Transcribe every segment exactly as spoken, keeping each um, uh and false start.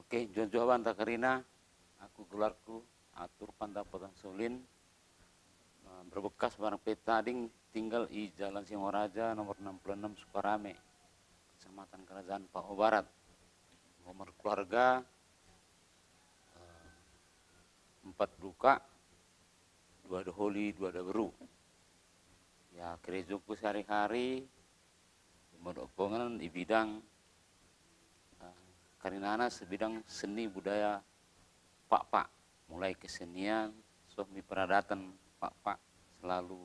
Oke, njuah-njuah banta karina, aku gelarku Atur Pandapotan Sulin, eh, berbekas barang pe tading tinggal i Jalan Singoraja nomor enam puluh enam Sukarame, Kecamatan Kerajaan Pakpak Barat. Nomor keluarga, eh, empat berduka, dua doholi, dua daberru. Ya, kerejoku sehari-hari, modok kongen i bidang, eh, karinana sebidang seni budaya Pakpak, mulai kesenian, soh mi peradaten Pakpak selalu,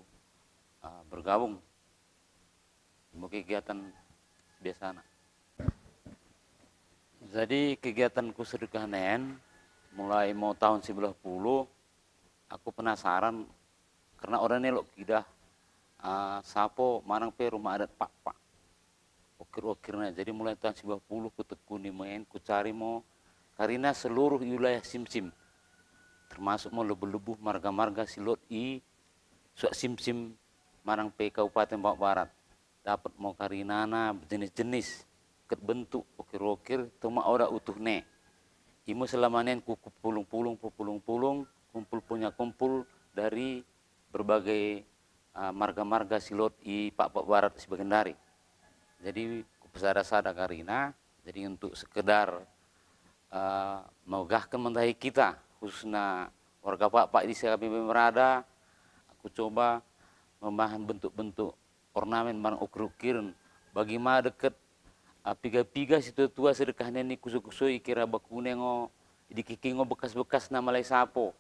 eh, bergabung. Mo kegiatan biasana. Jadi kegiatanku sedekah nen, mulai mo tahun sembilan puluh, aku penasaran, karena oda nelok kidah, ah, sapo manang pe rumah adat Pakpak. Okir-okirna, jadi mulai tahun sembilan puluh kutekuni mo en, kucari mo karina seluruh i wilayah Simsim, termasuk mo lebbuh-lebbuh marga-marga si lot i suak Simsim manang pe Kabupaten Pakpak Barat. Dapet mo karinana berjenis-jenis, ket bentuk, okir-okir, tuma oda utuh ne. Imo selama nen kukumpulung-pulung, pulung-pulung, kumpul punya kumpul dari berbagai, ah, marga-marga si lot i Pakpak Barat sibagendari. Jadi kupesada-sada karina, jadi untuk sekedar, ah, megahken mendahi kita, khususna warga Pakpak di sini kami merada, aku coba membahan bentuk-bentuk ornamen barang okir-okiren, bagi ma dekket, ah, piga-piga si tua-tua sedekah nen i kuso-kuso i kira bakune ngo, i dike-dike ngo bekas-bekasna malai sapo.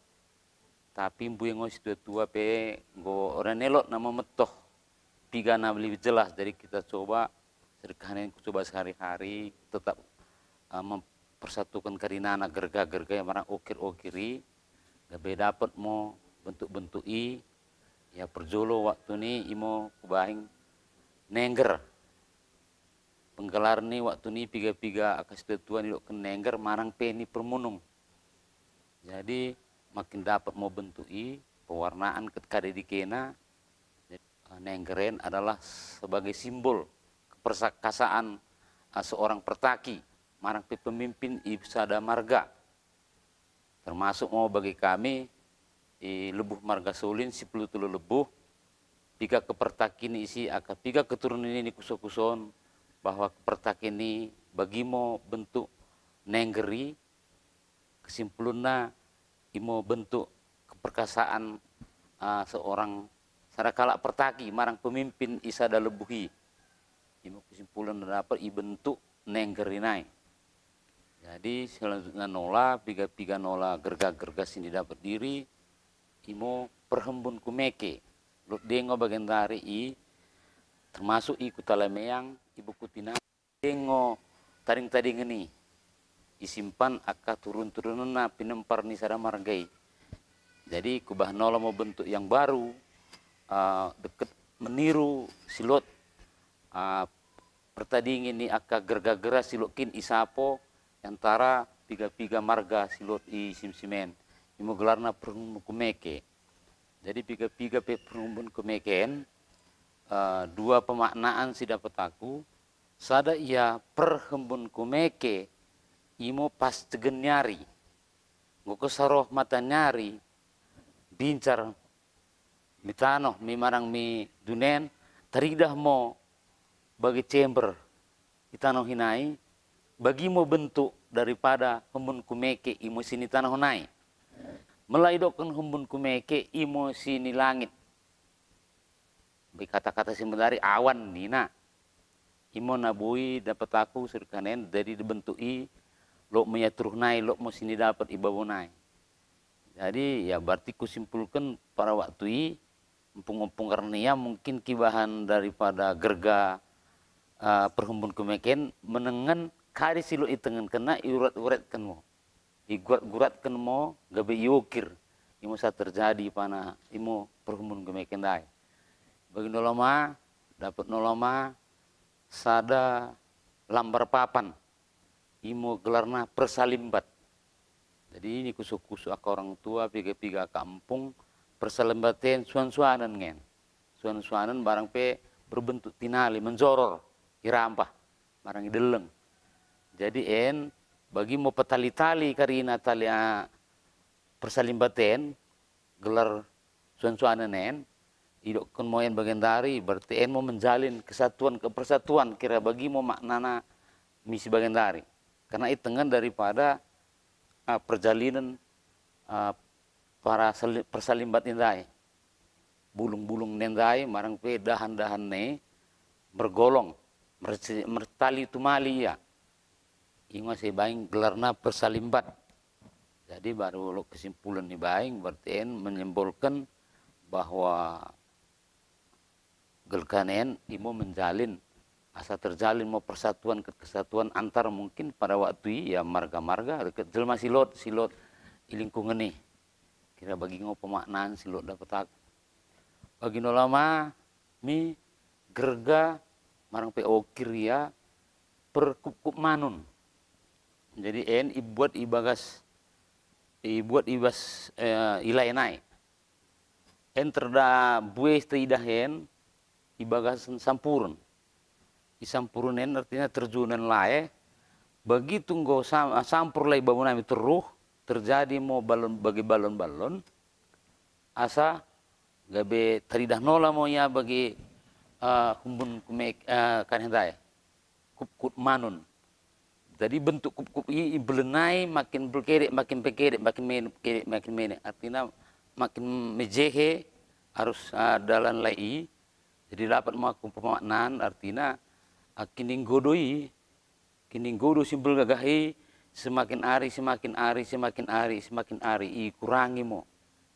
Tapi mbue ngo si tua-tua pe enggo oda nelok na memettoh pigana lebih jelas, jadi kita coba sedekah nen kucoba sehari-hari tetap, ah, mempersatuken karinana gerga-gerga i marang okir-okir i, gabe dapet mo bentuk-bentuk i, ya perjolo waktu ni imo kubaing nengger. Penggelar ni waktu ni piga-piga aka si tua-tua ni dokken nengger marang pe ni permunung. Jadi makin dapet mo bentuk i, pewarnaan ket kada dikena. Jadi, eh, nengger en adalah sebagai simbol keperkasaan, eh, seorang pertaki marang pe pemimpin i sada marga. Termasuk mo bagi kami i lebbuh marga Sulin sipuluh tellu lebbuh, piga kepertakin isi aka piga keturunan i ni kuso-kuson, bahwa kepertakin i bagi mo bentuk nengger i, kesimpulunna imo bentuk keperkasaan, ah, seorang sada kalak pertaki marang pemimpin i sada lebbuh i. Imo kesimpulan dapet i bentuk nengger i nai. Jadi selanjutna nola, piga-piga nola gerga-gerga sini dapet diri, imo perhembun kumeke. Lot deng ngo bagendari i, termasuk i Kutalemeang, i buku tina, deng ngo tading-tadingen i, isimpan aka turun-turunenna pinempar ni sada marga i. Jadi kubahan nola mo bentuk yang baru, ah, dekket meniru si lot, ah, pertadingen i aka gerga-gerga si lot kin i sapo antara piga-piga marga si lot i Simsim en. Imo gelarna perhembun kumeke. Jadi piga-piga pe perhembun kumeke en, eh, dua pemaknaan si dapet aku, sada ia perhembun kumeke imo pas tegen ni ari. Enggo kessa roh mata ni ari, bincar mi tanoh, mi marang mi dune en, taridah mo bagi cember i tanoh i nai, bagi mo bentuk daripada hembun kumeke imo sini tanoh nai. Mella idokken hembun kumeke imo sini langit. Bagi kata-kata si mendari awan nina. Imo na boi dapet aku sedekah nen, jadi bentuk i lot mo ia turuh nai, lot mo sini dapet i babo nai. Jadi, ya, berarti kusimpulken pada waktu i, empung-empung karna ia mungkin kibahan daripada gerga, eh, perhembun kumeke en menengen kade si lot itengenkenna iurat-uratken mo. Igurat-guratken mo gabe iokir. Imo sa terjadi pana imo perhembun kumeke ndai. Bagi nola ma, dapet nola ma sada lambar papan. Imo gelarna persalimbat. Jadi i ni kuso-kuso aka orang tua, piga-piga aka empung, persalimbat en suan-suanen ngo en. Suan-suanen barang pe berbentuk tinali, menjoror, i rampah, barang i delleng. Jadi en Bagi mo petali-tali karina tali, ah, persalimbaten, gelar suan-suanen en, idokken mo en bagendari, berarti en mo menjalin kesatuan, kepersatuan, kira bagi mo maknana misi bagendari. Karena itengen daripada, ah, perjalinen, ah, para seli-, persalimbat ndai. Bulung-bulung ndai, marang pe dahan-dahan ne, mergolong, mersi-, mertali tumali ia. Ingo asa ibaing gelarna persalimbat. Jadi baru lot kesimpulan ibaing, berarti en menyimbolken bahwa gelgahna en imo menjalin, asa terjalin mo persatuan, ke-, kesatuan antar mungkin pada waktu i, ya, marga-marga, dekket jelma si lot, si lot i lingkungan i. Kira bagi ngo pemaknaan si lot dapet aku. Bagi nola ma mi gerga marang pe okir ia perkupkup manun. Jadi en ibuat i bagas, ibuat i bas, eh, i lae nai. En terda bue teridah en i bagasen sampuren. I sampuren en artina terjunen lae. Begitu enggo sam-, sampur lae i babo nami terruh, terjadi mo balon, bage balon-balon. Asa gabe teridah nola mo ia bage, eh, humbun kume-, eh, kan ndai. Kupkup manun. Jadi bentuk kupkup i, ibelen nai makin berkedek, makin berkedek, makin menek, berkedek, makin menek. Artina makin mejehe arus, ah, dalan lae i. Jadi dapet mo aku pemaknaan, artina, ah, kininggodo i, kininggodo si mbelgagah i, semakin ari, semakin ari, semakin ari, semakin ari, ikurangi mo.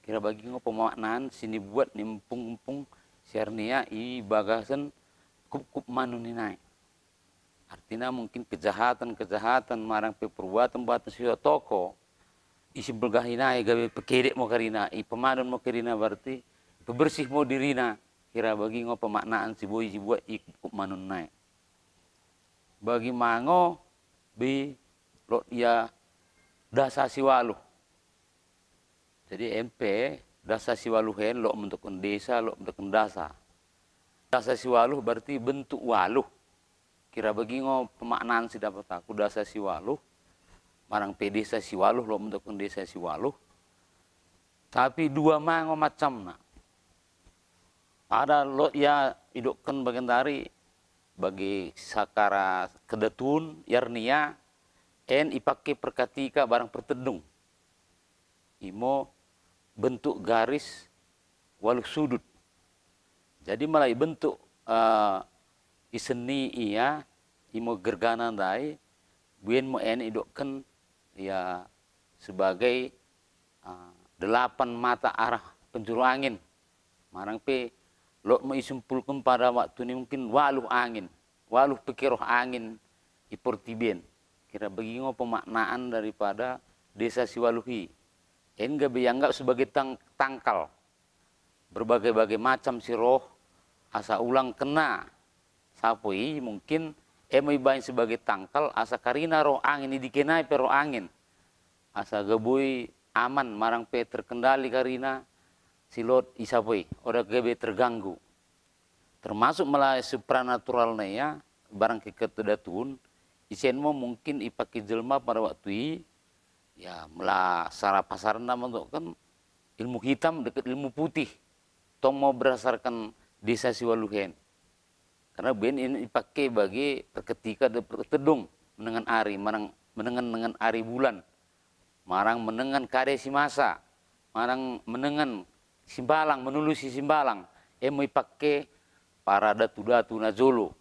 Kira bagi ngo pemaknaan sinibuat ni empung-empung si arnia i bagasen kupkup manun i nai. Artina mungkin kejahatan-kejahatan marang pe perbuatan-perbuatan si toko, i si mbelgah i nai gabe pekedek mo karina, ipemanun mo karina, berarti pebersih mo dirina, kira bagi ngo pemaknaan si boi sibuat i kupkup manun nai. Bagi ma ngo bi lot ia dasa siwaluh. Jadi en pe dasa siwaluh en lot mentokken desa, lot mentokken dasa. Dasa siwaluh berarti bentuk waluh. Kira bagi ngo pemaknaan si dapet aku, dasa siwaluh, marang pe desa siwaluh, lot mentokken desa siwaluh. Tapi dua ma ngo macamna. Ada lot ia idokken bagendari bagi sakara kedatun i arnia en ipake perkatika barang pertedung. Imo bentuk garis waluh sudut. Jadi mala ibentuk, eh, i seni ia, imo gergana ndai, buen mo en idokken ia sebagai, eh, delapan mata arah penjuru angin. Marang pe lot mo isimpulken pada waktu ni mungkin waluh angin, waluh pekeroh angin i portibi en. Kira bagi ngo pemaknaan daripada desa siwaluh i. En gabe ianggap sebagai tang-, tangkal. Berbagai-bagai macam si roh, asa ulang kena sapo i, mungkin en mo ibaing sebagai tangkal, asa karina roh angin i dike nai pe roh angin. Asa gabe boi aman, marang pe terkendali karina si lot i sapo i, oda gabe terganggu. Termasuk mala supranaturalna ia, barang kekedatun, isen mo mungkin ipake jelma pada waktu i, ya, mala sara pasarna mentokken ilmu hitam dekket ilmu putih. Tong mo berdasarkan desa siwaluh en. Karena buen en ipake bage perketika dekket pertedung menengen ari, meneng-, menengen-nengen ari bulan. Marang menengen kade si masa, marang menengen simbalang, menulusi simbalang, en mo ipake para datu-datu najolo.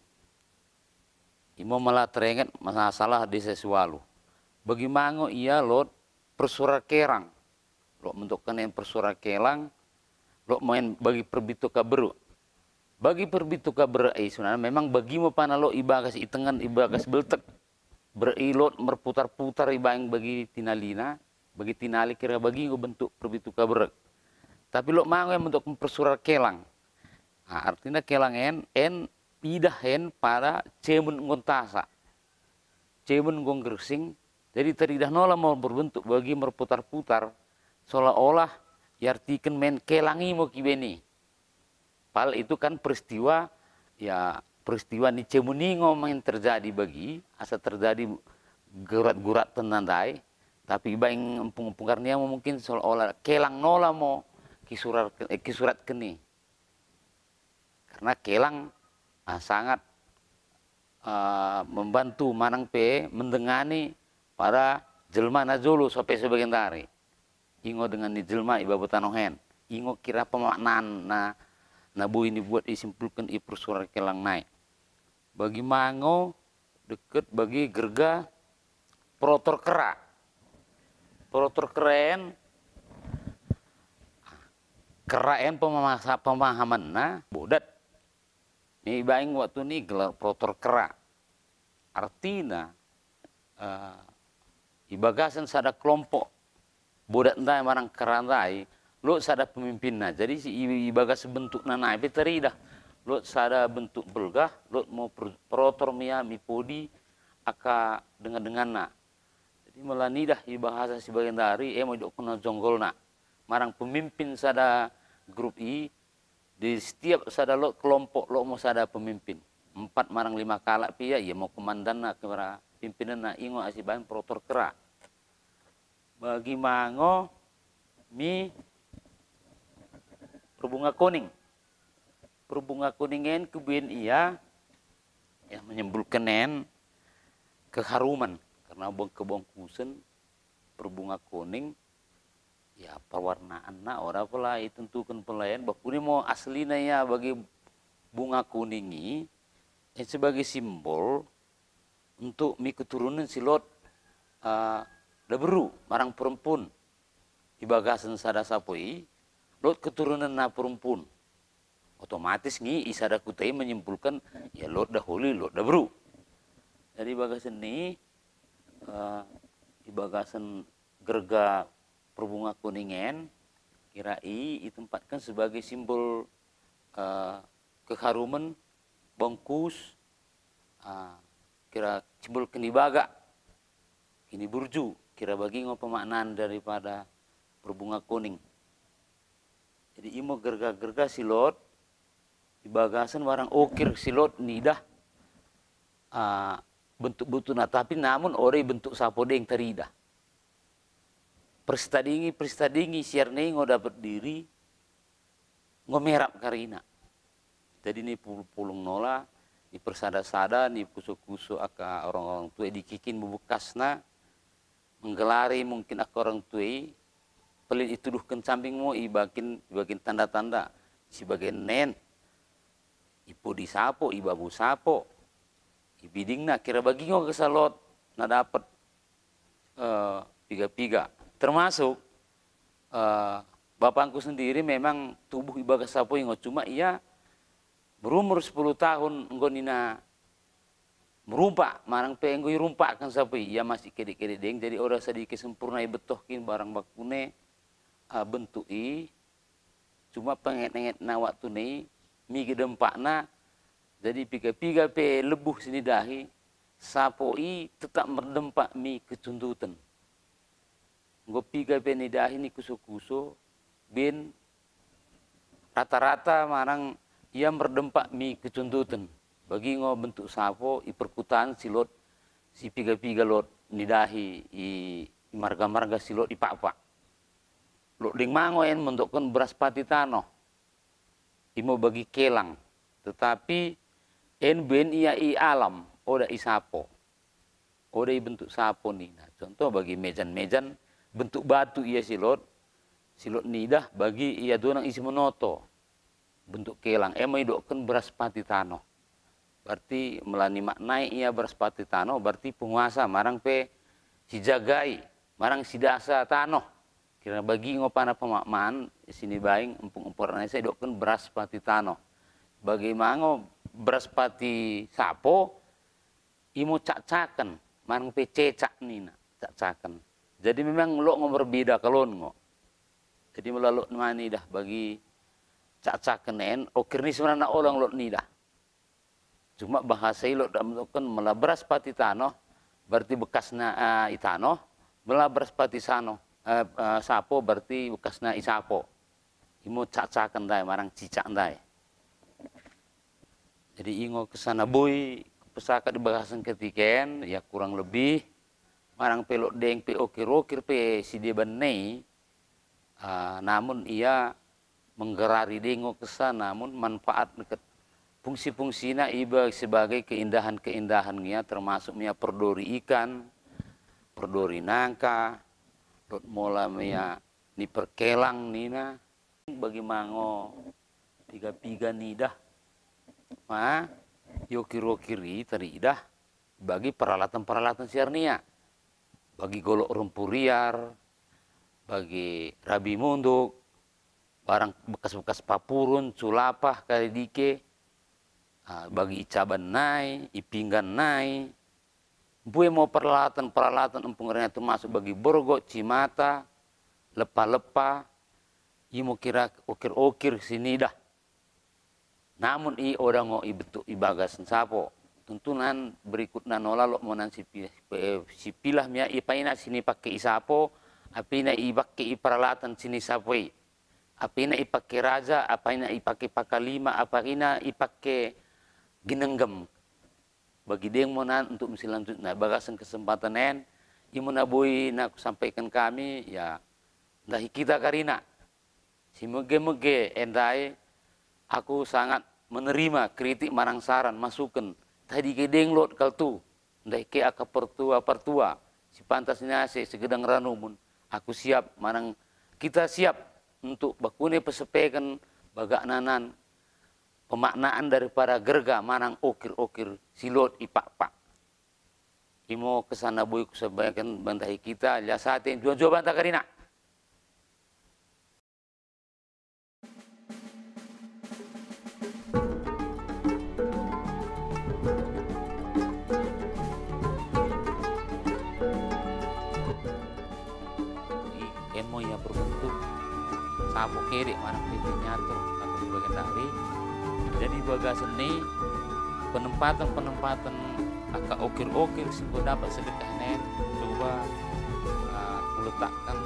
Imo mala teringet masalah desa siwaluh. Bagi ma ngo ia lot persurar kelang. Lot mentokken en persurar kelang, lot mo en bagi perbintoka berrek. Bagi perbintoka berrek i sebenarna memang bagi mo pana lot ibagas itengen, ibagas beltek. Berrek i lot merputar-putar ibaing bagi tinalina, bagi tinali kira bagi ngo bentuk perbintoka berrek. Tapi lot ma ngo en mentokken persurar kelang. Ah, artina kelang en, en idah en pada cemut enggo ntasa. Cemut enggo nggersing, jadi teridah nola mo berbentuk bagi merputar-putar, seolah-olah iartiken mo en kelang i mo kibaing i. Padahal itu kan peristiwa, ya, peristiwa ni cemut i ngo mo en terjadi bagi, asa terjadi gurat-gurattenna ndai, tapi ibaing empung-empung Karnia mo mungkin seolah-olah kelang nola mo kisurar-, eh, kisuratken i. Karena kelang, ah, sangat, ah, membantu manang pe mendengani para jelma na jolo sampe sebagendari. Ingo dengan ni jelma i babo tanoh en. Ingo kira pemaknaan na, na boi nibuat isimpulken i persurar kelang nai. Bagi ma ngo dekket bagi gerga perotor kera. Perotor kera en, kera en pemamasa-, pemahamenna bodat. Mi baing waktu ni gelar perotor kera. Artina, eh, ibagasen sada kelompok bodat ndai manang kera ndai, lot sada pemimpinna. Jadi si i-, ibagas bentukna nai pe teridah. Lot sada bentuk belgah, lot mo per-, perotor mi ia mi podi aka dengan-denganna. Jadi mella nidah i bahasa sibagendari, e mo idokken jonggolna. Marang pemimpin sada grup i, di setiap sada lot kelompok lot mo sada pemimpin. Empat marang lima kalak pe ia, ia mo komandanna, kira pimpinenna, ingo asa ibaing perotor kera. Bagi ma ngo mi perbunga koning. Perbunga koning en kebuen ia, ia menyembulken en keharumen, karena beng-, kebongkusen perbunga koning, ia perwarnaanna oda pella itentuken pella en, bakune mo aslina ia bagi bunga koning i, en sebagai simbol untuk mi keturunen si lot, eh, daberru marang perempun. Ibagasen sada sapo i, lot keturunenna perempun. Otomatis ngi i sada kuta i menyimpulken, ia lot daholi, lot daberru. Jadi ibagasen ni, eh, ibagasen gerga perbunga koning en, kira i itempatken sebagai simbol, eh, keharumen, bongkus, ah, kira simbol kinibagak, kiniburju, kira bagi ngo pemaknaan daripada perbunga koning. Jadi imo gerga-gerga si lot, ibagasen warang okir si lot nidah, ah, bentuk-bentukna, tapi namun oda i bentuk sapo deng teridah. Perstadingi, perstadingi, siar ni ngo dapet diri, ngo merap karina. Jadi ni pul-, pulung nola, ni persada-sada, ni kuso-kuso aka orang-orang tua i dikikin mo bekkasna, menggelari mungkin aka orang tua i, pellin ituduhken sambing mo ibaing, ibaing tanda-tanda, sibagen en, i podi sapo, i babo sapo, i bidingna, kira bagi ngo kessa lot na dapet, eh, piga-piga. Termasuk, eh, bapangku sendiri memang tubuh ibagas sapo i ngo, cuma ia berumur sepuluh tahun enggo nina merumpak, marang pe enggo irumpakken sapo i, ia masih kedek-kedek deng, jadi oda sadiki sempurna ibettohken barang bakune, eh, bentuk i, cuma penget-engetna waktu ni, mi gedempakna, jadi piga-piga pe lebbuh sinidahi, sapo i tetap merdempak mi kecuntuten. Enggo piga pe nidahi ni kuso-kuso, ben rata-rata marang ia merdempak mi kecuntuten. Bagi ngo bentuk sapo i perkutaan si lot, si piga-piga lot nidahi i, i marga-marga si lot i Pakpak. Lot deng ma ngo en mendokken beras pati tanoh. Imo bagi kelang. Tetapi en ben ia i alam, oda i sapo. Oda i bentuk sapo nina. Contoh bagi mejan-mejan, bentuk batu ia si lot, si lot nidah bagi ia donang isi menoto. Bentuk kelang, e mo idokken beras pati tanoh. Berarti mella nimaknai ia beras pati tanoh, berarti penguasa, marang pe sijagai, marang sidasa tanoh. Kira bagi ngo pana pemaknaan, sinibaing empung-empung Karnia sa idokken beras pati tanoh. Bagi ma ngo beras pati sapo, imo cak-caken, marang pe cecak nina, cak-caken. Jadi memang lot ngo merbeda kalon ngo. Jadi mella lot ma nidah bagi cak-caken en, okir ni sebenarna oda ngo lot nidah. Cuma bahasa i lot dak mendokken mella beras pati tanoh, berarti bekkasna, eh, i tanoh, mella beras pati sanoh, eh, eh, sapo, berarti bekkasna i sapo. Imo cak-caken ndai, marang cicak ndai. Jadi ingo kessa na boi pesakat ibagasen ketika en, ia kurang lebih, marang pe lot deng pe okir-okir pe si debanna i, ah, namun ia menggerari deng ngo kessa, namun manfaat neket fungsi-fungsina iba sebagai keindahan-keindahan ia, termasuk ia perdori ikan, perdori nangka, lot mola ia ni perkelang nina, bagi mango piga-piga nidah. Ma, iokir-okir i teridah bagi peralatan-peralatan siar ia. Bagi golok rumpu riar, bagi rabi munduk, barang bekas-bekas papurun, culapah, kade dike, ah, bagi i caban nai, i pinggan nai, mbue mo peralatan-peralatan empung rena termasuk bagi borgot, cimata, leppa-leppa, imo kira okir-okir sinidah. Namun i oda ngo ibentuk i bagasen sapo. Tentu nan berikutna nola lot mo nan sipi-, eh, sipilah ia, apaina sinipake i sapo, apaina ipake i peralatan sinisapo i. Apaina ipake raja, apaina ipake pakalima, apaina ipake ginenggem. Bagi deng mo nan untuk misi lanjutna. Bagasen kesempatan en, imo na boi na kusampaiken kami, ia, ndahi kita karina. Simege-mege en ndai, aku sangat menerima kritik marang saran, masuken. Tah dike deng lot kal tu, ndahi ke aka pertua-pertua, si pantas ni ase, si gedang ranumun. Aku siap, marang kita siap untuk bakune pesepeken bagakna nan pemaknaan daripada gerga marang okir-okir si lot i pakpak. Imo kessa na boi kusampaiken ndahi kita, lias ate, njuah-njuah banta karina. En mo ia perbentuk sapo kede marang pe miniatur atau bagendari. Jadi bagasen i penempatan-penempatan aka okir-okir si kudapat sedekahna en, coba, ah, kuletakkan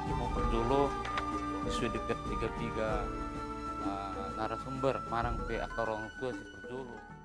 imo perjolo sesuai dekket piga-piga, ah, narasumber marang pe aka orang tua si perjolo.